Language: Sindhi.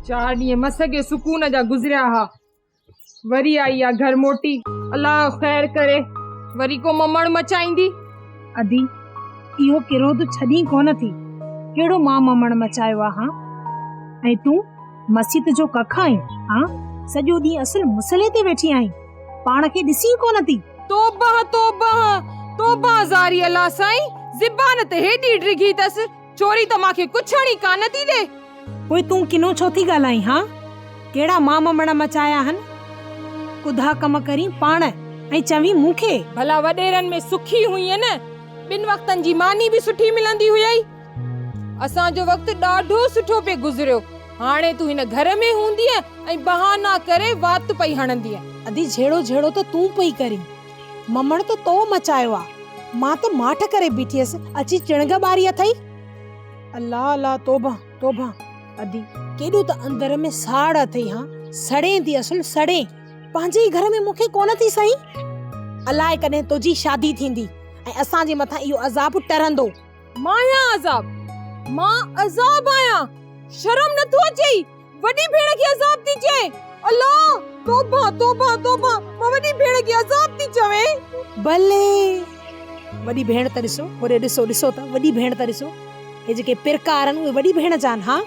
چار ڏينهن مس کي سڪون جا گذريا ها. وري آئي آ گهر موٽي. الله خير ڪري وري ڪو ممڻ مچائيندي. ادي اهو ڪروڌ ڇڏين ڪونه ٿي. ڪهڙو مان ممڻ مچايو آ هان؟ ۽ تون مسيت جو ڪک آهين هان؟ سڄو ڏينهن اصل مصلي تي ويٺي آهين. پاڻ کي ڏسين ڪونه ٿي. توبهه توبهه توبهه زاري الله سائين زبان ته هيڏي ڊگهي تس. چوري ته مان کي ڪڇڻ ئي ڪانه ٿي ڏي. پوء تون ڪنو ڇو ٿي ڳالهائين هان؟ ڪهڙا مان ممڻ مچايا هن؟ ڪڌا ڪم ڪرين پاڻ ۽ چوين مون کي. ڀلا وڏيرن ۾ سکي هئين نه، ٻن وقتن جي ماني به سٺي ملندي هيئي. اسان جو وقت ڏاڍو سٺو پئي گذريو. هاڻي تون هن گهر ۾ هوندينء ۽ بهانا ڪري وات پئي هڻندينء. ادي جهيڙو جهيڙو ته تون پئي ڪرين. ممڻ ته تو مچايو آ. مان ته ماٺ ڪري بيٺي هيس، اچي چڻگ ٻاري اٿئي. الله الله توبه توبه ادي ڪيڏو ته اندر ۾ ساڙ اٿئي هان سڙين ٿي اصل سڙين پنهنجي ئي گهر ۾ مون کي ڪونه ٿي سهين. الائي ڪڏهن تنهنجي شادي ٿيندي ۽ اسان جي مٿان اهو عذاب ٽرندو. مان آهيان عذاب مان عذاب آهيان شرم نٿو اچئي وڏي ڀيڻ کي عذاب ٿي چئين الله توبه توبه توبه مان وڏي ڀيڻ کي عذاب ٿي چوين. بلي وڏي ڀيڻ ته ڏسو هوڏي ڏسو ڏسو ته وڏي ڀيڻ ته ڏسو هي جيڪي پرڪار آهن اهي وڏي ڀيڻ جا آهن ها.